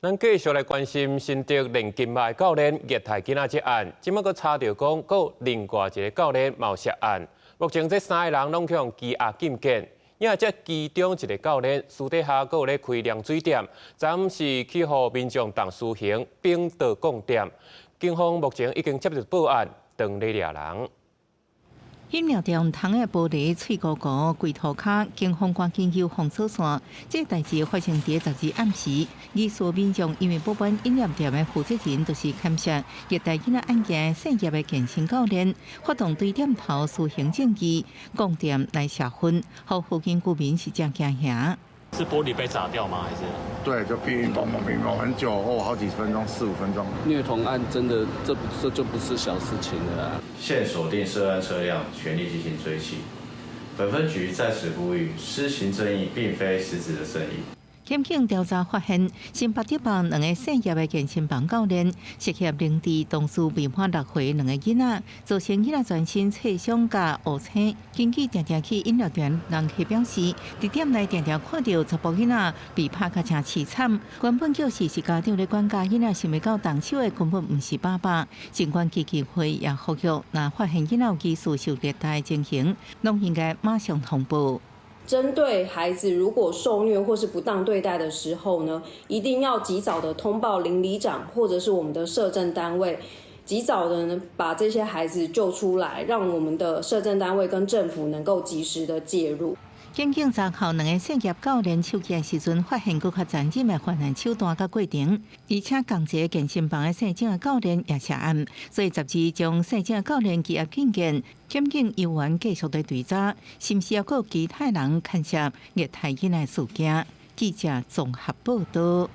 咱繼續來關心新竹練金馬的教練虐待囡仔這案，這擺閣查著講，閣有另外一个教練嘛有涉案。目前這三个人攏予人羈押禁見，也這其中一个教練私底下閣有咧開涼水店，昨昏是去予民眾動私刑，冰刀摃店。警方目前已經接到報案，正咧掠人。飲料店窗的玻璃碎糊糊，規塗跤，警方趕緊救封鎖線。這代誌發生佇12暗時，疑似民眾因為不滿飲料店的負責人就是牽涉虐待囡仔案件姓葉的健身教練，發動對店頭施行正義，摃店來洩憤，予附近居民是誠驚嚇。是玻璃被砸掉嗎？還是？對，就乒乒乓乓乒乓很久哦，好幾分鐘，四五分鐘。虐童案真的，這就不是小事情了。現鎖定涉案車輛，全力進行追緝。本分局在此呼籲，施行正義並非實質的正義。檢警調查發現，新北德幫兩个姓葉的健身房教練涉嫌凌遲當時未滿6歲兩个囡仔，造成囡仔全身擦傷佮烏青。根據定定去飲料店人客表示，佇店內定定看著查埔囡仔被拍甲誠淒慘。原本就是家長咧管教囡仔，想袂到動手的根本毋是爸爸。盡管基金會也呼籲，若發現囡仔有疑似受虐待情形，攏應該馬上通報。針對孩子如果受虐或是不當對待的時候呢，一定要及早的通報鄰里長或者是我們的社政單位，及早的呢把這些孩子救出來，讓我們的社政單位跟政府能夠及時的介入。檢警查扣兩个姓葉教練手機的時陣，發現閣較殘忍的犯案手段佮過程，而且仝一个健身房的姓鄭的教練也涉案，所以12將姓鄭的教練羈押禁見，檢警猶原繼續佇追查，是毋是猶閣有其他人牽涉虐待囡仔事件？記者綜合報道。